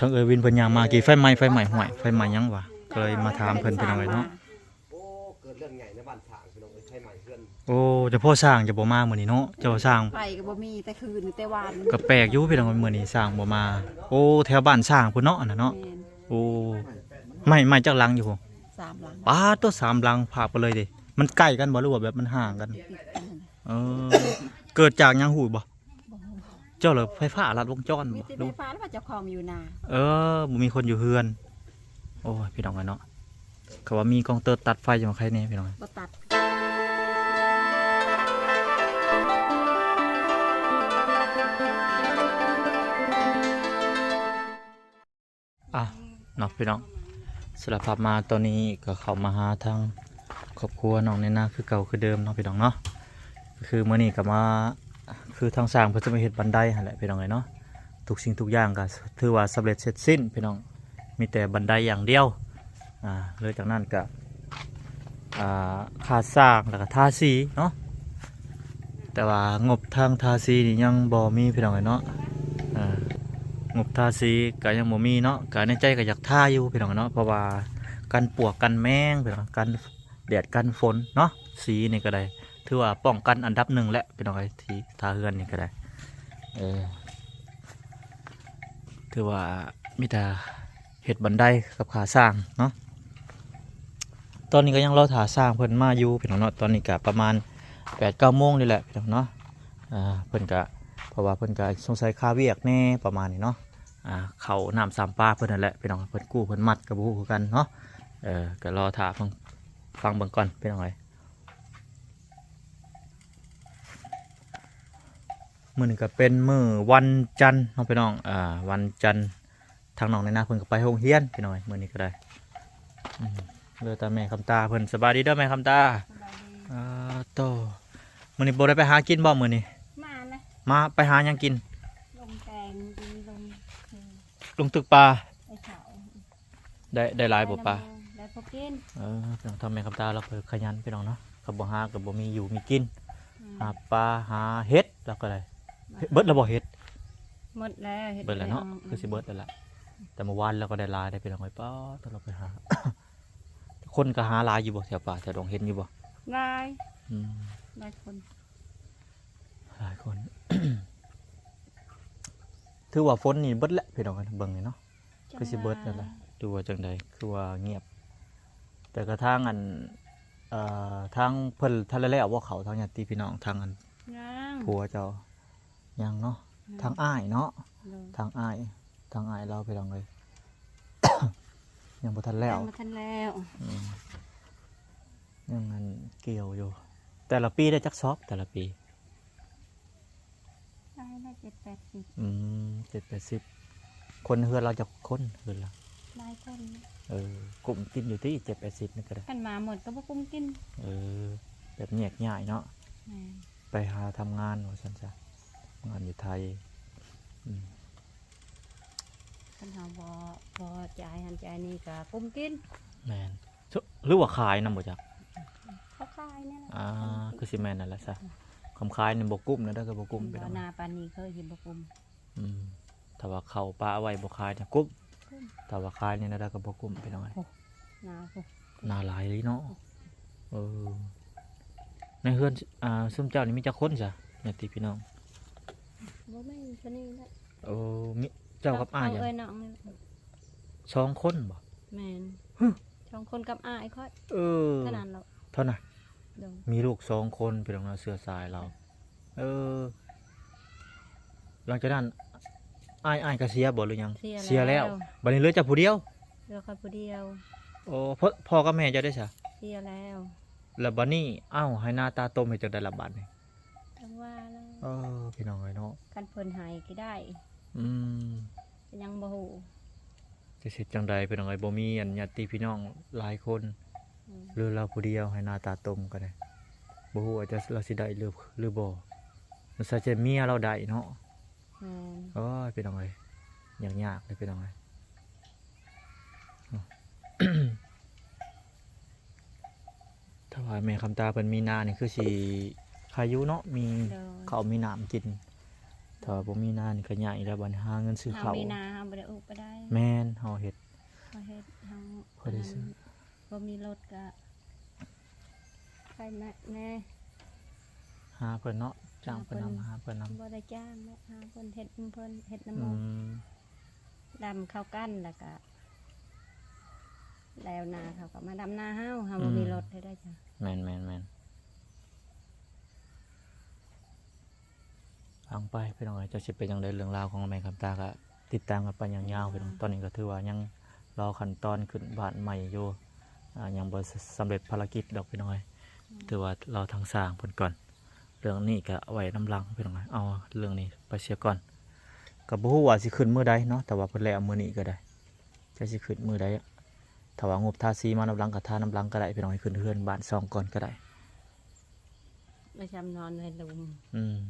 ທາງເອື້ອຍວິນເພິ່ນຍ່າງມາກີ້ ໄຟໄໝ້ ໄຟໄໝ້ ຫ້ວຍ ໄຟໄໝ້ຫຍັງຫວາ? ກໍເລີຍມາຖາມເພິ່ນ ພີ່ນ້ອງເອີຍເນາະ. ໂອ້ ເກີດເລື່ອງໃຫຍ່ໃນບ້ານຊ້າງ ພີ່ນ້ອງເອີຍ ໄຟໄໝ້ເຮືອນ. ໂອ້ ຈະພໍ່ຊ້າງຈະບໍ່ມາມື້ນີ້ເນາະ, ເຈົ້າຊ້າງ ໄຟກໍບໍ່ມີແຕ່ຄືນແຕ່ວານ. ກໍແປກຢູ່ ພີ່ນ້ອງເອີຍ ມື້ນີ້ຊ້າງບໍ່ມາ. ໂອ້ ແຖວບ້ານຊ້າງພຸ້ນເນາະ ອັນນັ້ນເນາະ. ແມ່ນ. ໂອ້ ໄໝ້ ໄໝ້ຈັກຫຼັງຢູ່ພຸ້ນ? ສາມຫຼັງ. ປາດໂທ້ ສາມຫຼັງພາກໄປເລີຍເດ. ມັນໃກ້ກັນບໍ່ ຫຼືວ່າແບບມັນຫ່າງກັນ? ຕິດກັນ. ເອີ ເກີດຈາກຫຍັງຮູ້ບໍ່? ບໍ່ຮູ້. ເຈົ້າລະໄຟຟ້າລັດວົງຈອນບໍ່? ມີແຕ່ໄຟຟ້າ ຫຼືວ່າເຈົ້າຂອງຢູ່ນາ. ເອີ ບໍ່ມີຄົນຢູ່ເຮືອນ. ໂອ້ຍ ພີ່ນ້ອງເອີຍເນາະ, ເຂົາວ່າມີກອງເຕີດຕັດໄຟຢູ່ ໃຄແນ່ ພີ່ນ້ອງເອີຍ. ບໍ່ຕັດ. ອ່ະ ເນາະ ພີ່ນ້ອງ, ສາລະພາບມາຕອນນີ້ກໍເຂົ້າມາຫາທາງຄອບຄົວນ້ອງແນນາຄືເກົ່າຄືເດີມເນາະ ພີ່ນ້ອງເນາະ. ກໍຄືມື້ນີ້ກໍມາ ຄືທາງຊ່າງເພິ່ນຈະມາເຮັດບັນໄດຫັ້ນແຫຼະ ພີ່ນ້ອງເອີຍເນາະ. ທຸກສິ່ງທຸກຢ່າງກໍຖືວ່າສຳເລັດເສັດສິ້ນ ພີ່ນ້ອງ, ມີແຕ່ບັນໄດຢ່າງດຽວ. ອ່າ ເລີຍຈາກນັ້ນກໍ ອ່າ ຄ່າສ້າງ ແລ້ວກໍທາສີເນາະ, ແຕ່ວ່າງົບທາງທາສີນີ້ຍັງບໍ່ມີ ພີ່ນ້ອງເອີຍເນາະ. ເອີ ງົບທາສີກໍຍັງບໍ່ມີເນາະ, ກໍໃນໃຈກໍຢາກທາຢູ່ ພີ່ນ້ອງເນາະ, ເພາະວ່າກັນປວກກັນແມງ ພີ່ນ້ອງ, ກັນແດດກັນຝົນເນາະ. ສີນີ້ກໍໄດ້ ຖືວ່າປ້ອງກັນອັນດັບໜຶ່ງແຫຼະ ພີ່ນ້ອງເອີຍ, ທີ່ທາເຮືອນນີ້ກໍໄດ້. ເອີ ຖືວ່າມີແຕ່ເຮັດບັນໄດກັບຂ້າຊ້າງເນາະ. ຕອນນີ້ກໍຍັງລໍຖ້າຊ້າງເພິ່ນມາຢູ່ ພີ່ນ້ອງເນາະ. ຕອນນີ້ກໍປະມານແປດເກົ້າໂມງນີ້ແຫຼະ ພີ່ນ້ອງເນາະ. ອ່າ ເພິ່ນກໍ ເພາະວ່າເພິ່ນກໍສົງໄສຄາວຽກແດ່ປະມານນີ້ເນາະ. ອ່າ ເຂົ້ານ້ຳສາມປາເພິ່ນນັ້ນແຫຼະ ພີ່ນ້ອງ, ເພິ່ນກູ້ເພິ່ນມັດກໍບໍ່ຮູ້ຄືກັນເນາະ. ເອີ ກໍລໍຖ້າຟັງ ຟັງເບິ່ງກ່ອນ ພີ່ນ້ອງເອີຍ. ມື້ນີ້ກໍເປັນມື້ວັນຈັນເນາະ ພີ່ນ້ອງ, ອ່າ ວັນຈັນ ທາງນ້ອງໃນນາເພິ່ນກໍໄປໂຮງຮຽນ ພີ່ນ້ອງເອີຍ, ມື້ນີ້ກໍໄດ້. ອືມ ເຫຼືອແຕ່ແມ່ຄຳຕາເພິ່ນ. ສະບາຍດີເດີແມ່ຄຳຕາ. ສະບາຍດີ. ອ່າ ໂຕ ມື້ນີ້ບໍ່ໄດ້ໄປຫາກິນບໍ່ມື້ນີ້? ມານະ. ມາ ໄປຫາຫຍັງກິນ? ລົງແຕງ ລົງ ລົງຕຶກປາ. ໄດ້ ໄດ້ຫຼາຍບໍ່ປາ? ໄດ້ພໍກິນ. ເອີ ທາງແມ່ຄຳຕາລາວກໍຂະຫຍັນ ພີ່ນ້ອງເນາະ, ຄັນບໍ່ຫາກໍບໍ່ມີຢູ່ມີກິນ. ອືມ ຫາປາຫາເຫັດລາວກໍໄດ້. ເບິດແລ້ວບໍ່ເຫັດ? ໝົດແລ້ວ ເຫັດ ເບິດແລ້ວເນາະ. ຄືຊິເບິດແລ້ວລະ, ແຕ່ເມື່ອວານລາວກໍໄດ້ຫຼາຍເດ້ ພີ່ນ້ອງເອີຍ. ປາດ ລາວໄປຫາ ຄົນກໍຫາຫຼາຍຢູ່ບໍ່ແຖວປ່າແຖວດົງ ເຫັນຢູ່ບໍ່? ຫຼາຍ. ອືມ ຫຼາຍຄົນ ຫຼາຍຄົນ. ຖືວ່າຝົນນີ້ເບິດແລ້ວ ພີ່ນ້ອງເອີຍ, ເບິ່ງນີ້ເນາະ ຄືຊິເບິດແລ້ວລະ ຫຼືວ່າຈັ່ງໃດ ຄືວ່າງຽບ. ແຕ່ກະທາງອັນ ເອີ ທາງເພິ່ນທັນໄດ້ແລ້ວບໍ່ ເຂົ້າທາງຍາດຕິພີ່ນ້ອງ ທາງອັນ ຍັງ ຜົວເຈົ້າ ຍັງເນາະ. ອືມ ທາງອ້າຍເນາະ. ໂດຍ ທາງອ້າຍ ທາງອ້າຍລາວ ພີ່ນ້ອງເອີຍ ຍັງບໍ່ທັນແລ້ວ ຍັງບໍ່ທັນແລ້ວ. ອືມ ຍັງອັນກ່ຽວຢູ່. ແຕ່ລະປີໄດ້ຈັກຊອບ ແຕ່ລະປີ? ໄດ້ລະເຈັດແປດສິບ. ອືມ ເຈັດແປດສິບ. ຄົນເຮືອນລາວຈັກຄົນ ເຮືອນລາວ? ຫຼາຍຄົນ. ເອີ ກຸ້ມກິນຢູ່ຕິ ເຈັດແປດສິບນີ້ກໍໄດ້. ຄັນມາໝົດກໍບໍ່ກຸ້ມກິນ. ເອີ ແບບແຍກຍ້າຍເນາະ. ແມ່ນ. ໄປຫາທຳງານວ່າຊັ້ນຊະ ງານຢູ່ໄທ. ອືມ ຄັນເຮົາບໍ່ ບໍ່ຈ່າຍຫັ້ນຈ່າຍນີ້ກໍກຸ້ມກິນ. ແມ່ນ. ຫຼືວ່າຂາຍນຳບໍ່ຈັກ? ເຂົາຂາຍນີ້ແຫຼະ. ອ່າ ຄືຊິແມ່ນນັ້ນແຫຼະຊະ. ອືມ ຄຳຂາຍນີ້ບໍ່ກຸ້ມແນວໃດກໍບໍ່ກຸ້ມ ພີ່ນ້ອງ. ນາປານນີ້ເຄີຍຊິບໍ່ກຸ້ມ. ອືມ ຖ້າວ່າເຂົາປະໄວ້ບໍ່ຂາຍນີ້ກຸ້ມ. ກຸ້ມ. ຖ້າວ່າຂາຍນີ້ແນວໃດກໍບໍ່ກຸ້ມ ພີ່ນ້ອງ. ໂອ້ ນາ ນາຫຼາຍອີ່ຫຼີເນາະ. ໂອ້ ເອີ ໃນເຮືອນ ອ່າ ຊຸມເຈົ້ານີ້ມີຈັກຄົນຊະ ຍາດຕິພີ່ນ້ອງ? ບໍ່ແມ່ນ ເທົ່ານີ້ແຫຼະ. ໂອ້ ມີເຈົ້າກັບອ້າຍ ເອື້ອຍນ້ອງນີ້ ສອງຄົນບໍ່? ແມ່ນ. ຮຶ ສອງຄົນກັບອ້າຍຂ້ອຍ. ເອີ ເທົ່ານັ້ນແຫຼະ ເທົ່ານັ້ນ. ໂດຍ. ມີລູກສອງຄົນ ພີ່ນ້ອງເນາະ ເຊື້ອສາຍລາວ. ເອີ ຫຼັງຈາກນັ້ນ ອ້າຍ ອ້າຍກໍເສຍບໍ່ ຫຼືຫຍັງ? ເສຍແລ້ວ. ເສຍແລ້ວ. ບັດນີ້ເຫຼືອເຈົ້າຜູ້ດຽວ? ເຫຼືອຂ້ອຍຜູ້ດຽວ. ໂອ້ ພໍ່ ພໍ່ກັບແມ່ເຈົ້າເດ້ຊະ? ເສຍແລ້ວ. ແລ້ວບັດນີ້ ເອົ້າ ໄຮ່ນາຕາຕົມເຮັດຈັ່ງໃດລະບັດນີ້? ຈັ່ງວ່າແຫຼະ. ເອີ ພີ່ນ້ອງເອີຍເນາະ ຄັນເພິ່ນໃຫ້ກໍໄດ້. ອືມ ກໍຍັງບໍ່ຮູ້ ຈະເຮັດຈັ່ງໃດ ພີ່ນ້ອງເອີຍ. ບໍ່ມີອັນຍາດຕິພີ່ນ້ອງຫຼາຍຄົນ. ອືມ ເຫຼືອລາວຜູ້ດຽວ ໄຮ່ນາຕາຕົມກໍໄດ້. ບໍ່ຮູ້ວ່າຈະ ລາວຊິໄດ້ ຫຼື ຫຼືບໍ່. ມັນໃສ່ໃຈເມຍລາວໄດ້ເນາະ. ແມ່ນ. ໂອ້ຍ ພີ່ນ້ອງເອີຍ ຍາກໆເດ້ ພີ່ນ້ອງເອີຍ. ຖ້າວ່າແມ່ຄຳຕາເພິ່ນມີນານີ້ ຄືຊິໄຄຢູ່ເນາະ ມີ ໂດຍ ເຂົ້າມີນ້ຳກິນ. ຖ້າວ່າບໍ່ມີນານີ້ກໍຍາກອີກແລ້ວ ບັດນີ້ຫາເງິນຊື້ເຂົ້າ. ເຮົາມີນາ ເຮົາບໍ່ໄດ້ອຸກໄປໄດ້. ແມ່ນ ເຮົາເຮັດ ເຮົາເຮັດ ເຮົາ ບໍ່ໄດ້ຊື້ ອັນນັ້ນ ບໍ່ມີລົດກະໄປແມ່ ແດ່ ຫາເພິ່ນເນາະ ຈ້າງເພິ່ນນຳ ຫາເພິ່ນ ຫາເພິ່ນນຳ ບໍ່ໄດ້ຈ້າງແຫຼະ ຫາເພິ່ນເຮັດນຳເພິ່ນ ເຮັດນຳໝູ່ ອືມ ດຳເຂົ້າກັນ ແລ້ວກະ ແລ້ວນາເຂົາກໍມາດຳນາເຮົາ ເຮົາບໍ່ມີ ອືມ ລົດໃຫ້ໄດ້ຈ້ະ ແມ່ນໆໆ ຟັງໄປພີ່ນ້ອງເອີຍ ຈັກຊິເປັນຈັ່ງໃດ ເລື່ອງລາວຂອງແມ່ຄຳຕາກໍຕິດຕາມກັນໄປຍາວໆ ພີ່ນ້ອງ ອືມ ຕອນນີ້ກໍຖືວ່າຍັງລໍຂັ້ນຕອນຂຶ້ນບ້ານໃໝ່ຢູ່ ອ່າ ຍັງບໍ່ສຳເລັດພາລະກິດດອກພີ່ນ້ອງເອີຍ ອືມ ຖືວ່າລໍທາງຊ່າງເພິ່ນກ່ອນ ເລື່ອງນີ້ກໍໄວ້ນຳຫຼັງພີ່ນ້ອງເອີຍ ເອົາເລື່ອງນີ້ໄປເສຍກ່ອນ ກໍບໍ່ຮູ້ວ່າຊິຂຶ້ນມື້ໃດເນາະ ແຕ່ວ່າເພິ່ນແລ້ວມື້ນີ້ກໍໄດ້ ຈັກຊິຂຶ້ນມື້ໃດ ຖ້າວ່າງົບທາສີມານຳຫຼັງກໍທານຳຫຼັງກໍໄດ້ພີ່ນ້ອງ ໃຫ້ຂຶ້ນເຮືອນບ້ານຊ່ອງກ່ອນກໍໄດ້ ໄປຊຳນອນໃນລຸ່ມ ອືມ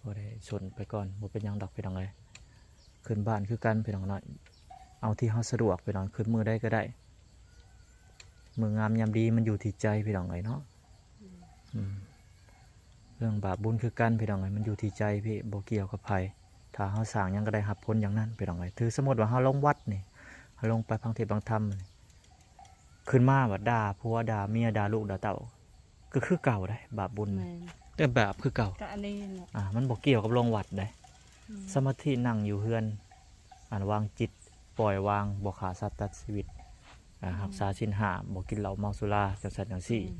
ບໍ່ໄດ້ສົນໄປກ່ອນ ບໍ່ເປັນຫຍັງດອກພີ່ນ້ອງເອີຍ ຂຶ້ນບ້ານຄືກັນພີ່ນ້ອງເນາະ ເອົາທີ່ເຮົາສະດວກພີ່ນ້ອງ ຂຶ້ນມື້ໃດກໍໄດ້ ມື້ງາມຍາມດີມັນຢູ່ທີ່ໃຈພີ່ນ້ອງເອີຍເນາະ ອືມ ອືມ ເລື່ອງບາບບຸນຄືກັນພີ່ນ້ອງເອີຍ ມັນຢູ່ທີ່ໃຈພີ່ ບໍ່ກ່ຽວກັບໃຜ ຖ້າເຮົາສ້າງຫຍັງກໍໄດ້ຮັບຜົນຢ່າງນັ້ນພີ່ນ້ອງເອີຍ ຖືສົມມຸດວ່າເຮົາລົງວັດນີ້ ເຮົາລົງໄປຟັງເທດຟັງທຳນີ້ ຂຶ້ນມາບັດດ່າຜົວ ດ່າເມຍ ດ່າລູກ ດ່າເຕົ້າ ກໍຄືເກົ່າເດ້ ບາບບຸນ ແມ່ນ ກໍບາບຄືເກົ່າ ກໍອັນນີ້ແຫຼະ ອ່າ ມັນບໍ່ກ່ຽວກັບລົງວັດເດ້ ອືມ ສະມາທິ ນັ່ງຢູ່ເຮືອນ ອັນວາງຈິດ ປ່ອຍວາງ ບໍ່ຂ້າສັດຕັດຊີວິດ ອ່າ ອືມ ຮັກສາສິນຫ້າ ບໍ່ກິນເຫຼົ້າເມົາສຸລາ ຈັ່ງຊັ້ນຈັ່ງຊີ້ ອືມ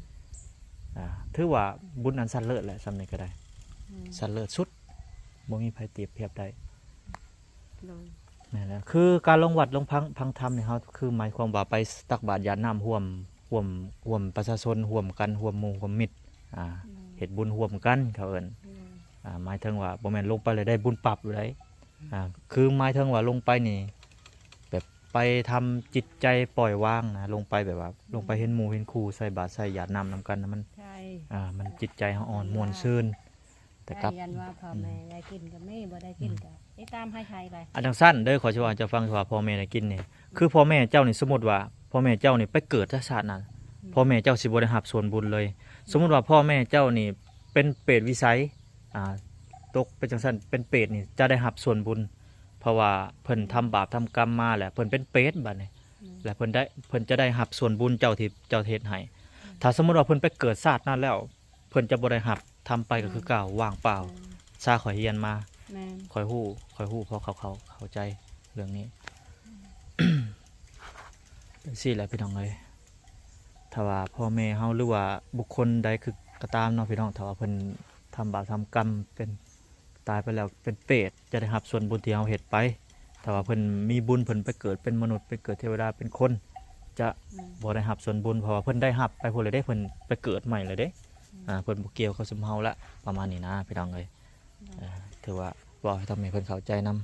ອ່າ ຖືວ່າບຸນອັນຊັ້ນເລີດແຫຼະ ສ່ຳນີ້ກໍໄດ້ ອືມ ຊັ້ນເລີດສຸດ ບໍ່ມີໃຜປຽບທຽບໄດ້ ໂດຍ ແມ່ນແລ້ວ ຄືການລົງວັດລົງຟັງ ຟັງທຳນີ້ ເຮົາຄືໝາຍຄວາມວ່າໄປຕັກບາດຢາດນ້ຳຮ່ວມ ຮ່ວມ ຮ່ວມປະຊາຊົນ ຮ່ວມກັນ ຮ່ວມໝູ່ຮ່ວມມິດ ອ່າ ອືມ ເຮັດບຸນຮ່ວມກັນ ເຂົາເອີ້ນ ອືມ ອ່າ ໝາຍເຖິງວ່າບໍ່ແມ່ນລົງໄປແລ້ວໄດ້ບຸນປັບຢູ່ໃດ ອືມ ອ່າ ຄືໝາຍເຖິງວ່າລົງໄປນີ້ ແບບໄປທຳຈິດໃຈປ່ອຍວາງນະ ລົງໄປແບບວ່າ ອືມ ລົງໄປເຫັນໝູ່ເຫັນຄູ່ ໃສ່ບາດໃສ່ຢາດນ້ຳນຳກັນນະ ມັນ ໃຊ່ ອ່າ ມັນຈິດໃຈເຮົາອ່ອນ ອືມ ມ່ວນຊື່ນ ແຕ່ກັບ ຢ້ານວ່າພໍ່ແມ່ ອືມ ໄດ້ກິນກໍມີ ບໍ່ໄດ້ກິນ ອືມ ກໍຕິດຕາມຫາຍໄທໄປ ອັນຈັ່ງຊັ້ນເດີ ຂ້ອຍຊິເວົ້າໃຫ້ເຈົ້າຟັງ ທີ່ວ່າພໍ່ແມ່ໄດ້ກິນນີ້ ອືມ ຄືພໍ່ແມ່ເຈົ້ານີ້ ສົມມຸດວ່າພໍ່ແມ່ເຈົ້ານີ້ໄປເກີດຊາດນັ້ນ ອືມ ພໍ່ແມ່ເຈົ້າຊິບໍ່ໄດ້ຮັບສ່ວນບຸນເລີຍ ອືມ ສົມມຸດວ່າພໍ່ແມ່ເຈົ້ານີ້ເປັນເປດວິໄສ ອ່າ ຕົກເປັນຈັ່ງຊັ້ນ ເປັນເປດນີ້ຈະໄດ້ຮັບສ່ວນບຸນ ເພາະວ່າເພິ່ນ ອືມ ທຳບາບທຳກຳມາ ແລ້ວເພິ່ນເປັນເປດບັດນີ້ ອືມ ແລ້ວເພິ່ນໄດ້ ເພິ່ນຈະໄດ້ຮັບສ່ວນບຸນເຈົ້າທີ່ເຈົ້າເຮັດໃຫ້ ອືມ ຖ້າສົມມຸດວ່າເພິ່ນໄປເກີດຊາດນັ້ນແລ້ວ ເພິ່ນຈະບໍ່ໄດ້ຮັບ ທຳໄປກໍຄືເກົ່າ ອືມ ວ່າງເປົ່າ ອືມ ຊາຂ້ອຍຮຽນມາ ແມ່ນ ຂ້ອຍຮູ້ ຂ້ອຍຮູ້ ເພາະເຂົາ ເຂົາ ເຂົ້າໃຈເລື່ອງນີ້ ອືມ ຈັ່ງຊີ້ແຫຼະພີ່ນ້ອງເອີຍ ຖ້າວ່າພໍ່ແມ່ເຮົາ ຫຼືວ່າບຸກຄົນໃດຄືກໍຕາມເນາະພີ່ນ້ອງ ຖ້າວ່າເພິ່ນທຳບາບທຳກຳ ເປັນ ຕາຍໄປແລ້ວເປັນເປດ ຈະໄດ້ຮັບສ່ວນບຸນທີ່ເຮົາເຮັດໄປ ຖ້າວ່າເພິ່ນມີບຸນ ເພິ່ນໄປເກີດເປັນມະນຸດ ໄປເກີດເທວະດາ ເປັນຄົນ ຈະ ອືມ ບໍ່ໄດ້ຮັບສ່ວນບຸນ ເພາະວ່າເພິ່ນໄດ້ຮັບໄປພຸ້ນແລ້ວເດ້ ເພິ່ນໄປເກີດໃໝ່ແລ້ວເດ້ ອືມ ອ່າ ເພິ່ນບໍ່ກ່ຽວກັບຊຸມເຮົາລະ ປະມານນີ້ນະພີ່ນ້ອງເອີຍ ອືມ ເອີ ຖືວ່າເວົ້າໃຫ້ທາງແມ່ເພິ່ນເຂົ້າໃຈນຳ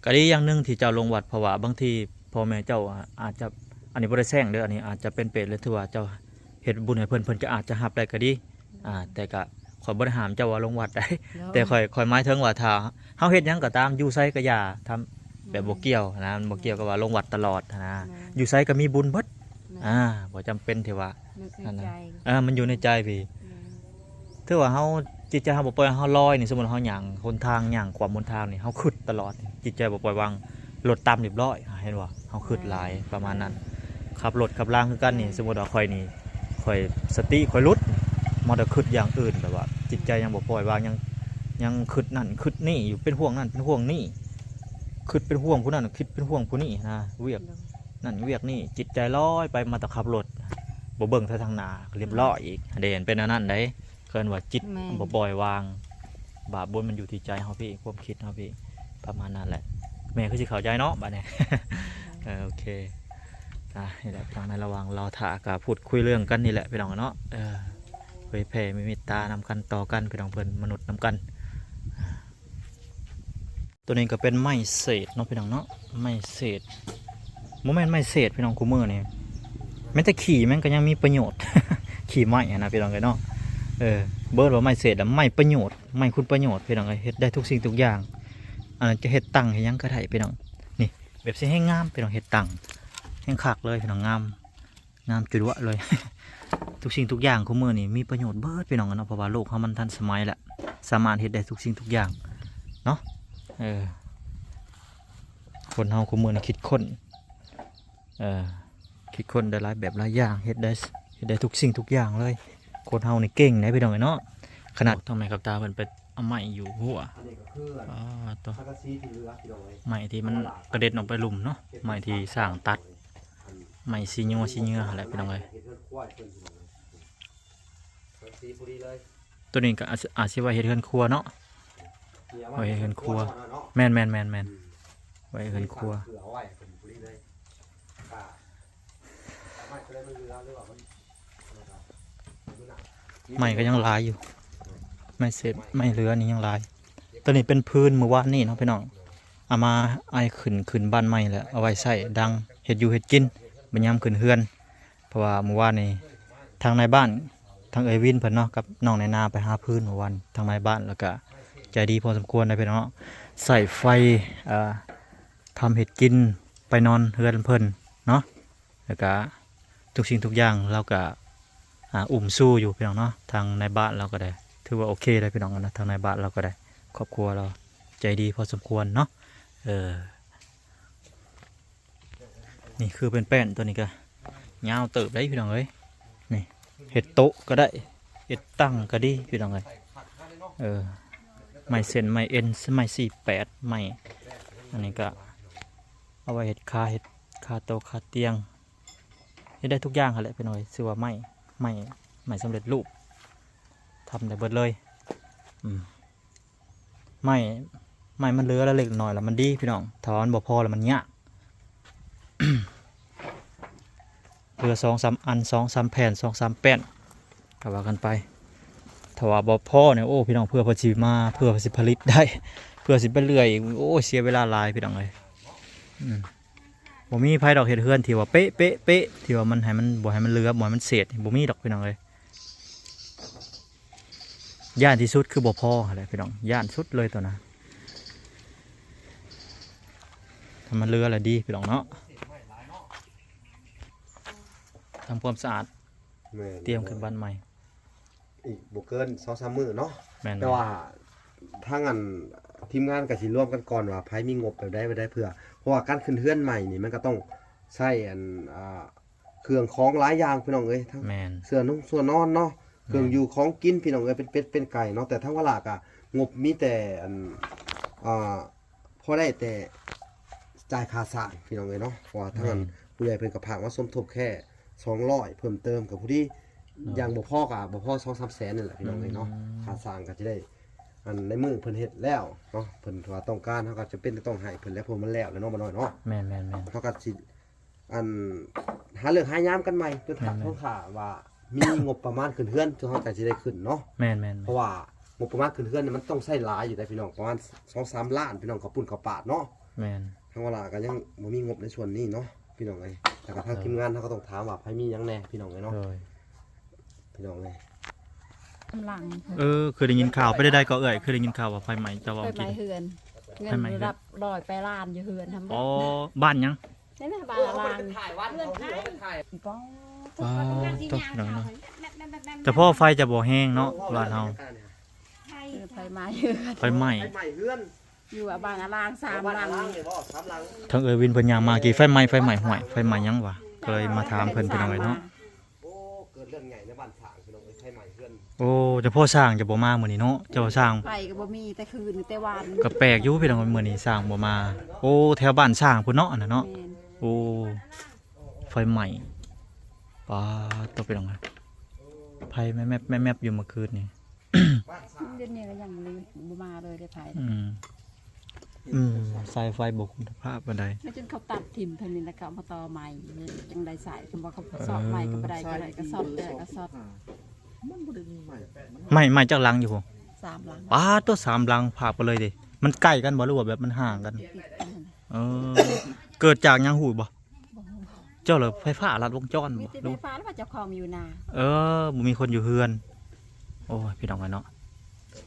ກໍດີຢ່າງໜຶ່ງທີ່ເຈົ້າລົງວັດ ເພາະວ່າບາງທີພໍ່ແມ່ເຈົ້າອາດຈະ ອັນນີ້ບໍ່ໄດ້ແຊ່ງເດີ້ ອັນນີ້ອາດຈະເປັນເປດ ຫຼືຖືວ່າເຈົ້າເຮັດບຸນໃຫ້ເພິ່ນ ເພິ່ນກໍອາດຈະຮັບໄດ້ກໍດີ ອ່າ ແຕ່ກໍຂ້ອຍບໍ່ໄດ້ຫ້າມເຈົ້າວ່າລົງວັດໃດ ໂດຍ ແຕ່ຂ້ອຍ ຂ້ອຍໝາຍເຖິງວ່າຖ້າເຮົາເຮັດຫຍັງກໍຕາມ ຢູ່ໃສກໍຢ່າ ທຳ ແບບ ອືມ ບໍ່ກ່ຽວນະ ມັນບໍ່ກ່ຽວກັບວ່າລົງວັດຕະຫຼອດນະ ແມ່ນ ຢູ່ໃສກໍມີບຸນເບິດ ແມ່ນ ອ່າ ບໍ່ຈຳເປັນທີ່ວ່າ ມັນຢູ່ໃນໃຈ ເອີ ມັນຢູ່ໃນໃຈພີ້ ແມ່ນ ຖືວ່າເຮົາ ຈິດໃຈເຮົາບໍ່ປ່ອຍ ເຮົາລອຍນີ້ ສົມມຸດເຮົາຍ່າງຫົນທາງ ຍ່າງຂວາມຫົນທາງນີ້ ເຮົາຄິດຕະຫຼອດ ຈິດໃຈບໍ່ປ່ອຍວາງ ລົດຕາມຮຽບຮ້ອຍ ເຫັນບໍ່ ເຮົາຄິດຫຼາຍ ອ່າ ປະມານນັ້ນ ຂັບລົດຂັບລາງຄືກັນນີ້ ອ່າ ສົມມຸດວ່າຂ້ອຍນີ້ ຂ້ອຍສະຕິຂ້ອຍຫຼຸດ ມັນຈະຄິດຢ່າງອື່ນ ແບບວ່າຈິດໃຈຍັງບໍ່ປ່ອຍວາງ ຍັງ ຍັງຄິດນັ້ນຄິດນີ້ຢູ່ ເປັນຫ່ວງນັ້ນເປັນຫ່ວງນີ້ ຄິດເປັນຫ່ວງຜູ້ນັ້ນ ຄິດເປັນຫ່ວງຜູ້ນີ້ນະ ວຽກ ໂດຍ ນັ້ນວຽກນີ້ ຈິດໃຈລອຍໄປ ມາແຕ່ຂັບລົດ ບໍ່ເບິ່ງໃສ່ທາງໜ້າ ຮຽບຮ້ອຍອີກ ເດ້ ເປັນອັນນັ້ນໃດ ເອີ້ນວ່າຈິດ ແມ່ນ ບໍ່ປ່ອຍວາງ ບາບບຸນມັນຢູ່ທີ່ໃຈເຮົາພີ້ ຄວາມຄິດເຮົາພີ້ ປະມານນັ້ນແຫຼະ ແມ່ຄືຊິເຂົ້າໃຈເນາະ ບາດນີ້ ເອີ ໂອເຄ ອ່າ ນີ້ແຫຼະ ທາງໃນລະຫວ່າງລໍຖ້າກໍພູດຄຸຍເລື່ອງກັນນີ້ແຫຼະ ພີ່ນ້ອງເນາະ ເອີ ເຜີຍແຜ່ມີເມດຕານຳກັນຕໍ່ກັນ ພີ່ນ້ອງເພິ່ນ ມະນຸດນຳກັນ ອ່າ ຕົວນີ້ກໍເປັນໄມ້ເສດເນາະ ພີ່ນ້ອງເນາະ ໄມ້ເສດ ບໍ່ແມ່ນໄມ້ເສດ ພີ່ນ້ອງ ຄູ່ມື້ນີ້ ແມ້ແຕ່ຂີ້ມັນກໍຍັງມີປະໂຫຍດ ຂີ້ໄມ້ຫັ້ນນະ ພີ່ນ້ອງເອີຍເນາະ ເອີ ເອີ້ນວ່າໄມ້ເສດ ແລ້ວໄມ້ປະໂຫຍດ ໄມ້ຄຸນປະໂຫຍດ ພີ່ນ້ອງເອີຍ ເຮັດໄດ້ທຸກສິ່ງທຸກຢ່າງ ອັນນັ້ນຈະເຮັດຕັ່ງເຮັດຫຍັງກໍໄດ້ ພີ່ນ້ອງ ນີ້ ແບບຊິແຮງງາມ ພີ່ນ້ອງ ເຮັດຕັ່ງ ແຮງຄັກເລີຍ ພີ່ນ້ອງ ງາມ ງາມຈຸດວະເລີຍ ທຸກສິ່ງທຸກຢ່າງຄູ່ມື້ນີ້ມີປະໂຫຍດເບິດ ພີ່ນ້ອງເນາະ ເພາະວ່າໂລກເຮົາມັນທັນສະໄໝແລ້ວ ສາມາດເຮັດໄດ້ທຸກສິ່ງທຸກຢ່າງເນາະ ເອີ ຄົນເຮົາຄູ່ມື້ນີ້ຄິດຄົ້ນ ເອີ ຄິດຄົ້ນໄດ້ຫຼາຍແບບຫຼາຍຢ່າງ ເຮັດໄດ້ ເຮັດໄດ້ທຸກສິ່ງທຸກຢ່າງເລີຍ. ຄົນເຮົານີ້ເກັ່ງເດ້ພີ່ນ້ອງເອີຍເນາະ. ຂະໜາດ ໂອ້ ທາງແມ່ກັບຕາເພິ່ນໄປເອົາໄມ້ຢູ່ຫົວ ອໍ ໂຕ ໄມ້ທີ່ມັນກະເດັນອອກໄປລຸ່ມເນາະ ໄມ້ທີ່ຊ່າງຕັດ ໄມ້ສີຫຍ້ວສີເຫຍື້ອຫັ້ນແຫຼະພີ່ນ້ອງເອີຍ. ໂຕນີ້ກໍອາດ ອາດຊິໄວ້ເຮັດເຮືອນຄົວເນາະ ໄວ້ເຮັດເຮືອນຄົວ. ແມ່ນໆໆໆ ໄວ້ເຮືອນຄົວ. ໄມ້ກໍຍັງຫຼາຍຢູ່ ໄມ້ເສດໄມ້ເຫຼືອນີ້ຍັງຫຼາຍ. ໂຕນີ້ເປັນພື້ນມື້ວານນີ້ເນາະພີ່ນ້ອງ ເອົາມາໄອຂຶ້ນ ຂຶ້ນບ້ານໃໝ່ແລ້ວ ເອົາໄວ້ໃຊ້ດັງ ເຮັດຢູ່ເຮັດກິນ ບັດຍາມຂຶ້ນເຮືອນ. ເພາະວ່າມື້ວານນີ້ທາງນາຍບ້ານ ທາງເອື້ອຍວິນເພິ່ນເນາະ ກັບນ້ອງນາຍນາໄປຫາຟືນມື້ວານ ທາງນາຍບ້ານ ແລ້ວກະໃຈດີພໍສົມຄວນໄດ໋ພີ່ນ້ອງເນາະ. ໃຊ້ໄຟ ເອີ ທຳເຮັດກິນ ໄປນອນເຮືອນເພິ່ນເນາະ ແລ້ວກະທຸກສິ່ງທຸກຢ່າງລາວກະ ອ່າ ອຸ້ມຊູຢູ່ພີ່ນ້ອງເນາະ. ທາງນາຍບ້ານລາວກໍໄດ້ ຖືວ່າໂອເຄໄດ໋ພີ່ນ້ອງເນາະ ທາງນາຍບ້ານລາວກໍໄດ້ ຄອບຄົວລາວໃຈດີພໍສົມຄວນເນາະ. ເອີ ນີ້ຄືເປັນແປ້ນ ໂຕນີ້ກະຍາວເຕີບໄດ໋ພີ່ນ້ອງເອີຍ. ນີ້ເຮັດໂຕະກໍໄດ້ ເຮັດຕັ່ງກໍດີພີ່ນ້ອງເອີຍ. ເອີ ໄມ້ເສັ້ນ ໄມ້ເອັນ ໄມ້ສີ່ແປດ ໄມ້ ອັນນີ້ກະເອົາໄວ້ເຮັດຄາ ເຮັດຄາໂຕະຄາຕຽງ ເຮັດໄດ້ທຸກຢ່າງຫັ້ນແຫຼະພີ່ນ້ອງເອີຍ. ຊື່ວ່າໄມ້ ໄມ້ ໄມ້ສຳເລັດຮູບ ທຳໄດ້ເບິດເລີຍ. ອືມ ໄມ້ ໄມ້ມັນເຫຼືອລະເລັກລະນ້ອຍລະມັນດີພີ່ນ້ອງ ຖ້າວ່າມັນບໍ່ພໍລະມັນຍາກ ເຫຼືອສອງສາມອັນ ສອງສາມແຜ່ນ ສອງສາມແປ້ນ ກໍວ່າກັນໄປ. ຖ້າວ່າບໍ່ພໍນີ້ ໂອ້ ພີ່ນ້ອງ ເພື່ອເພິ່ນຊິມາ ເພື່ອເພິ່ນຊິຜະລິດໄດ້ ເພື່ອຊິໄປເລື່ອຍ ໂອ້ຍ ເສຍເວລາຫຼາຍພີ່ນ້ອງເອີຍ. ອືມ ບໍ່ມີໃຜດອກເຮັດເຮືອນທີ່ວ່າເປະໆໆ ທີ່ວ່າມັນໃຫ້ມັນ ບໍ່ໃຫ້ມັນເຫຼືອ ບໍ່ໃຫ້ມັນເສດ ບໍ່ມີດອກພີ່ນ້ອງເອີຍ. ຢ້ານທີ່ສຸດຄືບໍ່ພໍຫັ້ນແຫຼະພີ່ນ້ອງ ຢ້ານສຸດເລີຍໂຕນະ. ຖ້າມັນເຫຼືອລະດີພີ່ນ້ອງເນາະ ທຳຄວາມສະອາດ ແມ່ນ ຕຽມຂຶ້ນບ້ານໃໝ່ ອີກບໍ່ເກີນສອງສາມມື້ເນາະ. ແມ່ນໆ ແຕ່ວ່າທາງອັນທີມງານກໍຊິລວມກັນກ່ອນວ່າໃຜມີງົບແບບໃດ ແບບໃດ ເພື່ອ ເພາະວ່າການຂຶ້ນເຮືອນໃໝ່ນີ້ມັນກໍຕ້ອງໃຊ້ອັນ ອ່າ ເຄື່ອງຂອງຫຼາຍຢ່າງພີ່ນ້ອງເອີຍ ທັງ ແມ່ນ ເສື່ອນຸ່ງເສື່ອນອນເນາະ ແມ່ນ ເຄື່ອງຢູ່ຂອງກິນພີ່ນ້ອງເອີຍ ເປັນເປັດເປັນໄກ່ເນາະ. ແຕ່ທາງວາລະກະງົບມີແຕ່ອັນ ອ່າ ພໍໄດ້ແຕ່ຈ່າຍຄ່າສ້າງພີ່ນ້ອງເອີຍເນາະ ເພາະວ່າທາງ ແມ່ນ ອັນຜູ້ໃຫຍ່ເພິ່ນກໍຝາກມາສົມທົບແຄ່ສອງຮ້ອຍເພີ່ມເຕີມ ກໍພໍດີ ອືມ ຢ່າງບໍ່ພໍກໍບໍ່ພໍສອງສາມແສນນີ້ແຫຼະພີ່ນ້ອງເອີຍເນາະ. ອືມ ຄ່າສ້າງກໍຈະໄດ້ ອັນໃນມື້ເພິ່ນເຮັດແລ້ວເນາະ ເພິ່ນວ່າຕ້ອງການ ເຮົາກໍຈຳເປັນຕ້ອງໃຫ້ເພິ່ນແຫຼະ ເພາະມັນແລ້ວແລ້ວເນາະ ບໍ່ນ້ອຍເນາະ. ແມ່ນໆໆ ເຮົາກໍຊິ ອັນ ຫາເລີກຫາຍາມກັນໃໝ່ ຈົນຖ້າ ແມ່ນໆ ເພິ່ນຖ້າວ່າມີງົບປະມານຂຶ້ນເຮືອນ ເຮົາກໍຊິໄດ້ຂຶ້ນເນາະ. ແມ່ນໆໆ ເພາະວ່າງົບປະມານຂຶ້ນເຮືອນນີ້ມັນຕ້ອງໃຊ້ຫຼາຍຢູ່ເດ້ພີ່ນ້ອງ ປະມານສອງສາມລ້ານພີ່ນ້ອງ ເຂົ້າປຸ້ນເຂົ້າປາດເນາະ. ແມ່ນ ທາງວາລະກໍຍັງບໍ່ມີງົບໃນສ່ວນນີ້ເນາະພີ່ນ້ອງເອີຍ. ແລ້ວກໍທາງ ໂດຍ ທີມງານເຮົາກໍຕ້ອງຖາມວ່າໃຜມີຫຍັງແດ່ພີ່ນ້ອງເອີຍເນາະ. ໂດຍ ພີ່ນ້ອງເອີຍ ກຳລັງ ເອີ ເຄີຍໄດ້ຍິນຂ່າວ ໄປໃດໆກໍເອື້ອຍ ເຄີຍໄດ້ຍິນຂ່າວວ່າໄຟໄໝ້ ເຈົ້າເວົ້າ ໄຟໄໝ້ເຮືອນ ເງິນ ໄຟໄໝ້ເຮືອນ ລະດັບຮ້ອຍປາຍລ້ານຢູ່ເຮືອນທຳ ອໍ ບ້ານຫຍັງ? ນີ້ນະ ບ້ານລາງ ເຮືອນໄຟ ປ້າດ ໂຕ ພີ່ນ້ອງເນາະ ແມ່ນໆໆໆ ແຕ່ພໍໄຟຈະບໍ່ແຮງເນາະ ບ້ານເຮົາ ເອີ ໄຟໄໝ້ ໄຟໄໝ້ ໄຟໄໝ້ເຮືອນ ຢູ່ບ້ານອາລາງສາມຫຼັງ ທາງເອື້ອຍວິນເພິ່ນຍ່າງມາກີ້ ໄຟໄໝ້ ໄຟໄໝ້ ຫ້ວຍ ໄຟໄໝ້ຫຍັງຫວາ ກໍເລີຍມາຖາມເພິ່ນ ພີ່ນ້ອງເອີຍເນາະ. ໂອ້ ເກີດເລື່ອງໃຫຍ່ໃນບ້ານຊ່າງພີ່ນ້ອງເອີຍ ໄຟໄໝ້ເຮືອນ. ໂອ້ ເຈົ້າພໍ່ຊ່າງຈະບໍ່ມາມື້ນີ້ເນາະ ເຈົ້າຊ່າງ ໄຟກໍບໍ່ມີແຕ່ຄືນແຕ່ວານ ກໍແປກຢູ່ພີ່ນ້ອງ ມື້ນີ້ຊ່າງບໍ່ມາ. ໂອ້ ແຖວບ້ານຊ່າງພຸ້ນເນາະ ອັນນັ້ນເນາະ. ແມ່ນ ໂອ້ ໄຟໄໝ້ ປາດໂຕ ພີ່ນ້ອງເອີຍ ໄຟແມບໆໆໆ ຢູ່ເມື່ອຄືນນີ້. ດຽວນີ້ກໍຍັງບໍ່ມາເລີຍເດ້ ໄຟ ອືມ ອືມ ສາຍໄຟບໍ່ຄຸນນະພາບປານໃດ ແລ້ວຈົນເຂົາຕັດຖິ້ມເທົ່ານີ້ ແລ້ວກໍເອົາມາຕໍ່ໃໝ່ ຈັ່ງໄດ້ໃຊ້ ຄັນບໍ່ເຂົາ ເອີ ເສາະໃໝ່ກໍບໍ່ໄດ້ ກໍໄດ້ ກໍຊັອດ ແຕ່ກໍຊັອດ. ມັນບໍ່ໄດ້ມີໄມ້ ໄມ້ ໄມ້ຈັກຫຼັງຢູ່ພຸ້ນ? ສາມຫຼັງ. ປາດໂຕ ສາມຫຼັງພາບໄປເລີຍເດ້. ມັນໃກ້ກັນບໍ່ ຫຼືວ່າແບບມັນຫ່າງກັນ? ຕິດກັນ. ເອີ ເກີດຈາກຫຍັງຮູ້ບໍ່? ບໍ່ຮູ້. ເຈົ້າລະໄຟຟ້າລັດວົງຈອນບໍ່? ມີແຕ່ໄຟຟ້າ ຫຼືວ່າເຈົ້າຂອງຢູ່ນາ. ເອີ ບໍ່ມີຄົນຢູ່ເຮືອນ. ໂອ້ຍ ພີ່ນ້ອງເອີຍເນາະ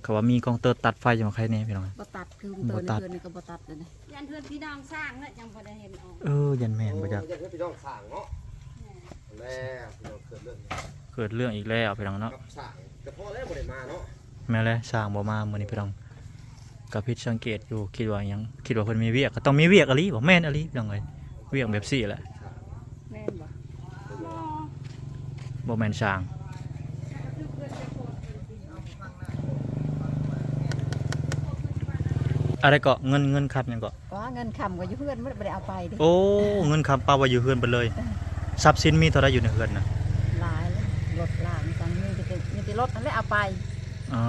ເຂົາວ່າມີກອງເຕີດຕັດໄຟຈັ່ງວ່າໃຄແນ່ພີ່ນ້ອງ. ບໍ່ຕັດ ຄືກອງເຕີດໃນເຮືອນນີ້ກໍບໍ່ຕັດເລີຍ. ຢ້ານເຮືອນພີ່ນ້ອງສ້າງເນາະ ຈັ່ງບໍ່ໄດ້ເຫັນອອກ. ເອີ ຢ້ານແມ່ນບໍ່ຈັກ. ໂອ້ ຢ້ານເຮືອນພີ່ນ້ອງສ້າງເນາະ. ແລ້ວພີ່ນ້ອງເກີດເລື່ອງ ເກີດເລື່ອງອີກແລ້ວພີ່ນ້ອງເນາະ. ກັບສ້າງ ແຕ່ພໍແລ້ວບໍ່ໄດ້ມາເນາະ. ແມ່ນແຫຼະ ຊ່າງບໍ່ມາມື້ນີ້ພີ່ນ້ອງ. ກໍຜິດສັງເກດຢູ່ ຄິດວ່າຫຍັງ ຄິດວ່າເພິ່ນມີວຽກ ກໍຕ້ອງມີວຽກອີ່ຫຼີບໍ່ ແມ່ນອີ່ຫຼີ ພີ່ນ້ອງເອີຍ ວຽກແບບຊີ້ແຫຼະ. ແມ່ນບໍ່? ບໍ່ແມ່ນຊ່າງ. ອັນໃດເກາະ ເງິນ ເງິນຄຳຫຍັງເກາະ? ວ່າເງິນຄຳກໍຢູ່ເຮືອນໝົດ ບໍ່ໄດ້ເອົາໄປເດ້. ໂອ້ ເງິນຄຳປະໄວ້ຢູ່ເຮືອນເບິດເລີຍ. ເອີ ຊັບສິນມີເທົ່າໃດຢູ່ໃນເຮືອນນະ? ຫຼາຍເລີຍ ລົດລາງສັງ ມີແຕ່ ມີແຕ່ລົດຫັ້ນແຫຼະເອົາໄປ. ອໍ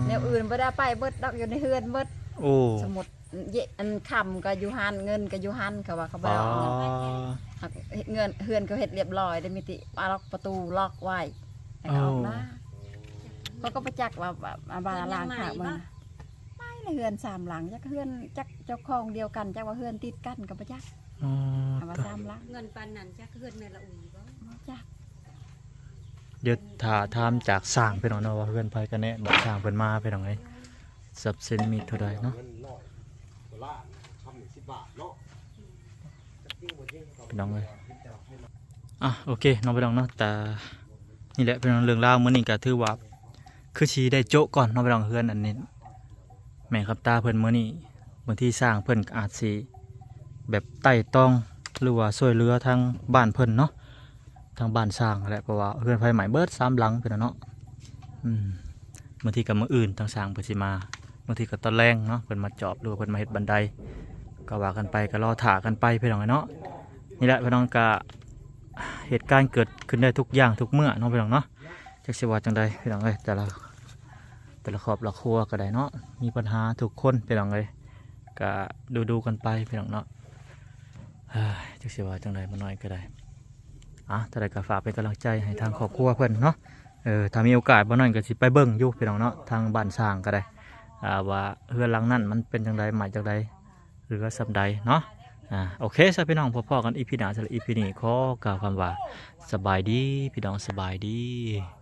ແນວອື່ນບໍ່ໄດ້ເອົາໄປເບິດດອກ ຢູ່ໃນເຮືອນເບິດ. ໂອ້ ສະໝຸດ ເຢ ອັນຄຳກໍຢູ່ຫັ້ນ ເງິນກໍຢູ່ຫັ້ນ ເຂົາວ່າເຂົາບໍ່ໄດ້ເອົາອອກ. ເຮືອນ ເຮືອນເຂົາເຮັດລຽບລ້ອຍເດ້ ມີແຕ່ລັອກປະຕູລັອກໄວ້ ແລ້ວກໍອອກມາ. ເຂົາກໍບໍ່ຈັກວ່າ ວ່າ ວ່າລາງພາກເບິ່ງ ໄປໃນເຮືອນສາມຫຼັງ ຈັກເຮືອນ ຈັກເຈົ້າຂອງດຽວກັນ ຈັກວ່າເຮືອນຕິດກັນກໍບໍ່ຈັກ. ອໍ ເອົາວ່າສາມຫຼັງ ເງິນປານນັ້ນ ຈັກເຮືອນແມ່ລະອຸຍບໍ່? ບໍ່ຈັກ. ດຽວຖ້າຖາມຈາກຊ່າງ ພີ່ນ້ອງເນາະ ວ່າເຮືອນໃຜກັນແນ່ ບອກຊ່າງເພິ່ນມາ ພີ່ນ້ອງເອີຍ. ຊັບສິນມີເທົ່າໃດເນາະ ພີ່ນ້ອງເອີຍ. ອ່ະ ໂອເຄເນາະ ພີ່ນ້ອງເນາະ ແຕ່ນີ້ແຫຼະ ພີ່ນ້ອງ ເລື່ອງລາວມື້ນີ້ກໍຖືວ່າຄືຊິໄດ້ໂຈະກ່ອນເນາະ ພີ່ນ້ອງ. ເຮືອນອັນນີ້ ແມ່ນຄຳຕາເພິ່ນມື້ນີ້ ບາງທີຊ່າງເພິ່ນກໍອາດຊິແບບໄຕ່ຕອງ ຫຼືວ່າຊ່ວຍເຫຼືອທາງບ້ານເພິ່ນເນາະ ທາງບ້ານຊ່າງຫັ້ນແຫຼະ ເພາະວ່າເຮືອນໄຟໄໝ້ເບິດສາມຫຼັງ ພີ່ນ້ອງເນາະ. ອືມ ບາງທີກໍມື້ອື່ນທາງຊ່າງເພິ່ນຊິມາ ບາງທີກໍຕອນແລງເນາະ ເພິ່ນມາຈອບ ຫຼືວ່າເພິ່ນມາເຮັດບັນໄດ ກໍວ່າກັນໄປ ກໍລໍຖ້າກັນໄປ ພີ່ນ້ອງເອີຍເນາະ. ນີ້ແຫຼະ ພີ່ນ້ອງ ກໍເຫດການເກີດຂຶ້ນໄດ້ທຸກຢ່າງທຸກເມື່ອເນາະ ພີ່ນ້ອງເນາະ. ຈັກຊິວ່າຈັ່ງໃດ ພີ່ນ້ອງເອີຍ ແຕ່ລະ ແຕ່ລະຄອບລະຄົວກໍໄດ້ເນາະ ມີບັນຫາທຸກຄົນ ພີ່ນ້ອງເອີຍ ກະດູໆກັນໄປ ພີ່ນ້ອງເນາະ. ເອີຍ ຈັກຊິວ່າຈັ່ງໃດ ບໍ່ນ້ອຍກໍໄດ້. ອ່າ ຈັ່ງໃດກໍຝາກເປັນກຳລັງໃຈໃຫ້ທາງຄອບຄົວເພິ່ນເນາະ. ເອີ ຖ້າມີໂອກາດ ບໍ່ນ້ອຍກໍຊິໄປເບິ່ງຢູ່ ພີ່ນ້ອງເນາະ ທາງບ້ານຊ່າງກໍໄດ້ ອ່າ ວ່າເຮືອນຫຼັງນັ້ນມັນເປັນຈັ່ງໃດ ໄໝ້ຈັ່ງໃດ ເຫຼືອສ່ຳໃດເນາະ. ອ່າ ໂອເຄຊະ ພີ່ນ້ອງ ພໍ້ໆກັນອີພີໜ້າ. ສຳລັບອີພີນີ້ຂໍກ່າວຄຳວ່າ ສະບາຍດີ ພີ່ນ້ອງ ສະບາຍດີ.